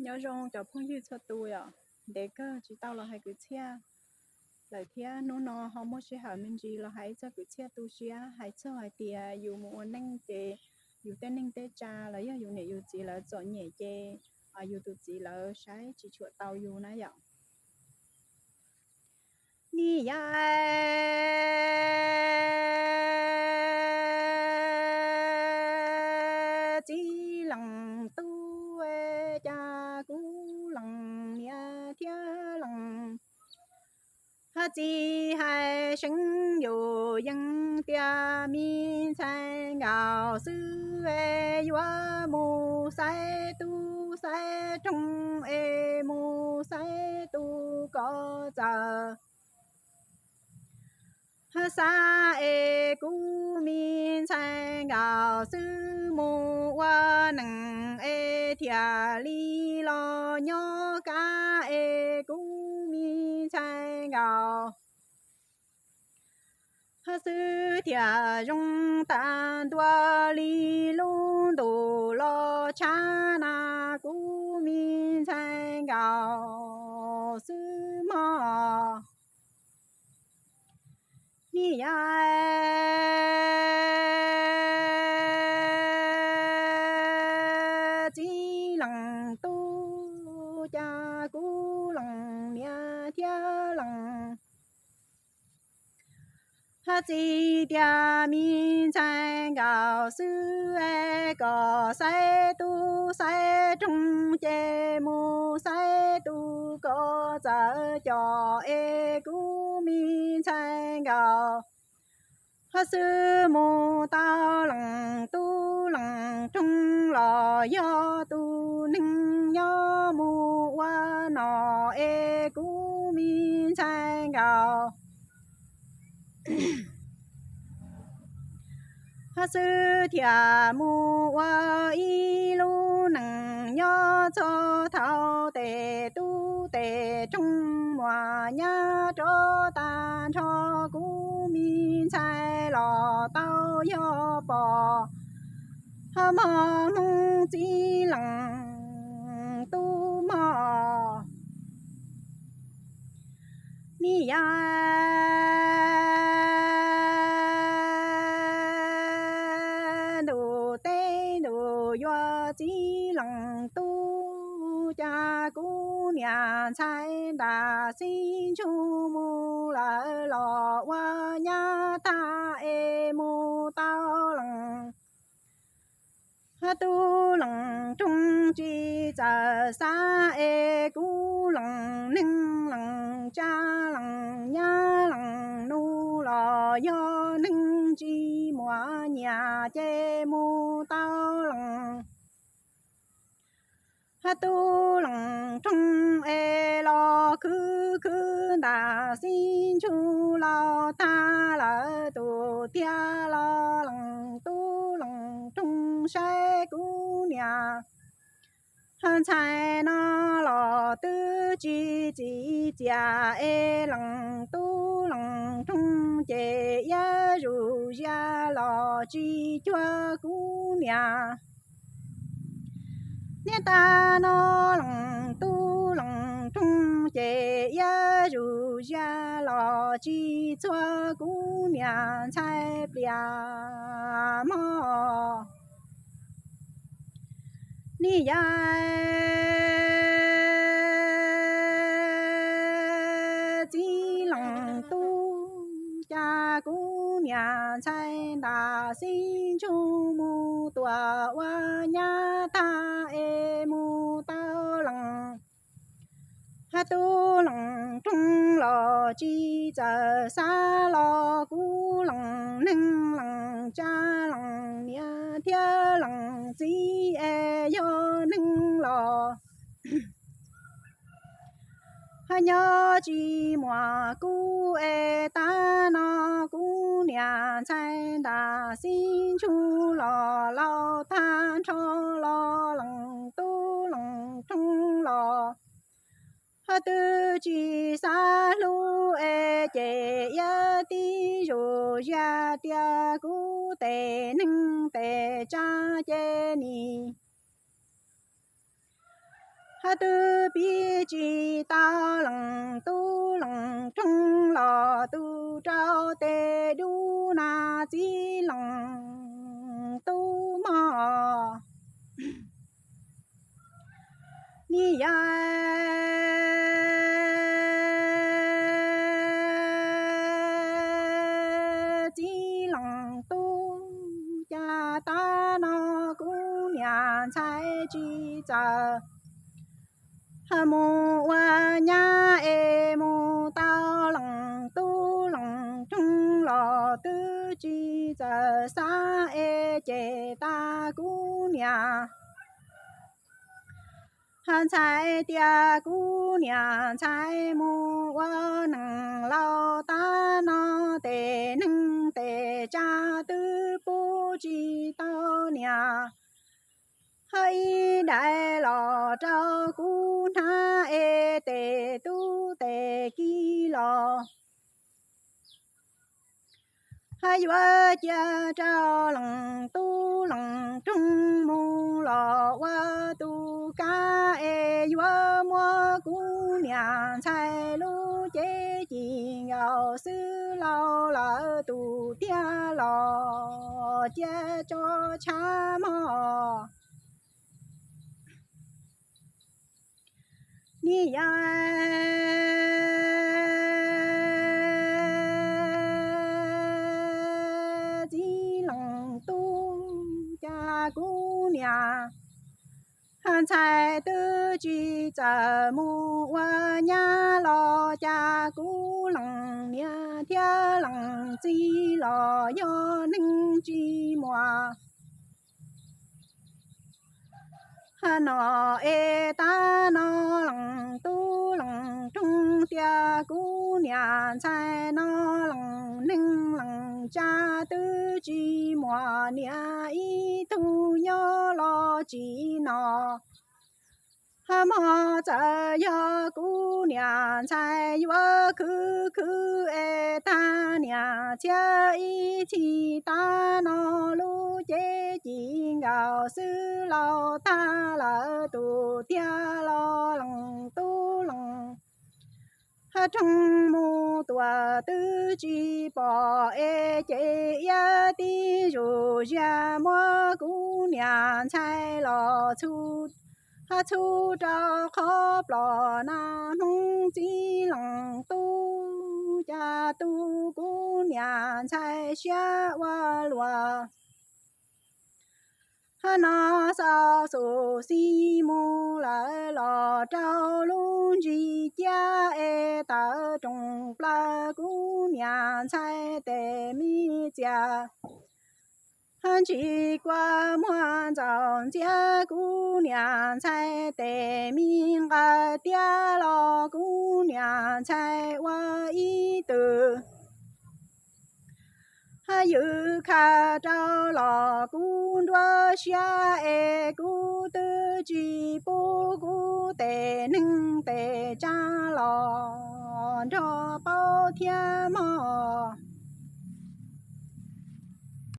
Nyob zoo cov phooj ywg txhua tus yom, ntev kawg tsis tau los hais kwv txhiaj lawm thiab hnub no ho muaj sij hawm me ntsis los hais ib txog kwv txhiaj tu siab, hais txog hais tias yus mus ua neej ces yus tej neej tej tsa los yog yus niam yus txiv lawv txom nyem ces yus tus txiv lawv saib tsis tshua tau yus na yom. Ni yam txiv leej tub, cas kuv leej niam thiab leej txiv hais seev yus yeej tias me ntxhais nkauj xwb es yuav mus xaiv tub xaiv roog es mus xaiv tus kom txawj xav es kuv me ntxhais nkauj xwb mus ua neej es thiaj li los nyob kaj es kuv me ntxhais nkauj xwb thiaj zoo tag ntua li lub ntuj los tshab na kuv me ntxhais nkauj xwb mog. Ni yam txiv leej tub, cas kuv leej niam thiab leej txiv tias me ntxhais nkauj xwb es kom xaiv tub xaiv roog ces mus xaiv tus kom txawj coj es kuv me ntxhais nkauj xwb mus tau leej tub leej roog los yog tus neeg nyob mus ua nom es kuv me ntxhais nkauj xwb thiaj mus ua ib lub neej nyob txog thaum tes tub tes roog muaj nyab rov tag nrho kuv me ntxhais los tau yog pom ho mog Hmoob txiv leej tub mog. Ni yam ntuj teb ntuj yuav txiv leej tub, cas kuv niam ntxhais ntam xib ntsuj mus lawm los ua nyab tag es mus tau leej tub leej roog tsis txawj xav es kuv leej neeg leej tsa leej nyab leej nus los yog neeg tsis muaj nyiaj ces mus tau leej tub leej roog es los khwv khwv ntam xib ntsuj los tag lawm tus tiag los leej tub leej roog saib kuv niam ntxhais no los twb tsis txi txias es leej tub leej roog ces iab zus zias los tsis cuag kuv niam. Niaj tas no leej tub leej roog ces iab zus zias los tsis txuag kuv niam ntxhais pliag mog. Ni yam txiv leej tub, cas kuv niam ntxhais ntam xib ntsuj mus tuaj ua nyab tag es mus tau leej tub leej roog los tsis txawj xav los kuv leej neeg leej tsa leej niam thiab leej txiv es yog neeg los hab nyob tsis muaj kuv es tag no kuv niam ntxhais ntam xib ntsuj los laus tag nrho los leej tub leej roog los hab twb tsis xav hlub es ces iab tib zus zias tias kuv tes neeg tes tsa ces nim Twb pib tsis tau leej tub leej roog los tus rau tes dub na txiv leej tub mog. Ni yog txiv leej tub, cas tav no kuv niam ntxhais tsis txawj mus ua nyab es mus tau leej tub leej roog los twb tsis txawj xav es ces tas kuv niam ntxhais tias kuv niam ntxhais mus ua neej laus tav no tes neeg tes tsav twb pub tsis tau niam ib daim los rau kuv hnab es tes tub tes kiv los yuav cia rau leej tub leej roog mus los ua tus kab es yuav muab kuv niam ntxhais lub cev ci nkaus xwb lauj, lawv tus tiag los cia tso tshab mog. Ni yog txiv leej tub, cas kuv niam ntxhais twb tsis txawj mus ua nyab los cas kuv leej niam thiab leej txiv los yog neeg tsis muaj nom es tav no leej tub leej roog tias kuv niam ntxhais no leej neeg leej tsav twb tsis muaj niam ib tug nyob los tsis nom. Hmo txawm yog kuv niam ntxhais yuav khwv khwv es tag niam txiag ib txhis tav no lub cev ci nkaus xwb lauj, tag lawv tus tiag los leej tub leej roog mus tuaj twb tsis pom es ces iab tib zus ziag muab kuv niam ntxhais los txhub rau qhov plom na. Hmoob txiv leej tub, cas tu kuv niam ntxhais siab ua luaj no xaus xus xij mus lawm los rau lub ntsis ciab es tawm rooj plaws kuv niam ntxhais tes me txias ntsis kua muag ntxaus ntxiab kuv niam ntxhais tes me nqaws tiab los kuv niam ntxhais ua ib tug ywj kha rau los kuv nruab siab es kuv twb tsis pub kuv tes neeg tes tsav los nrog paub thiab mog.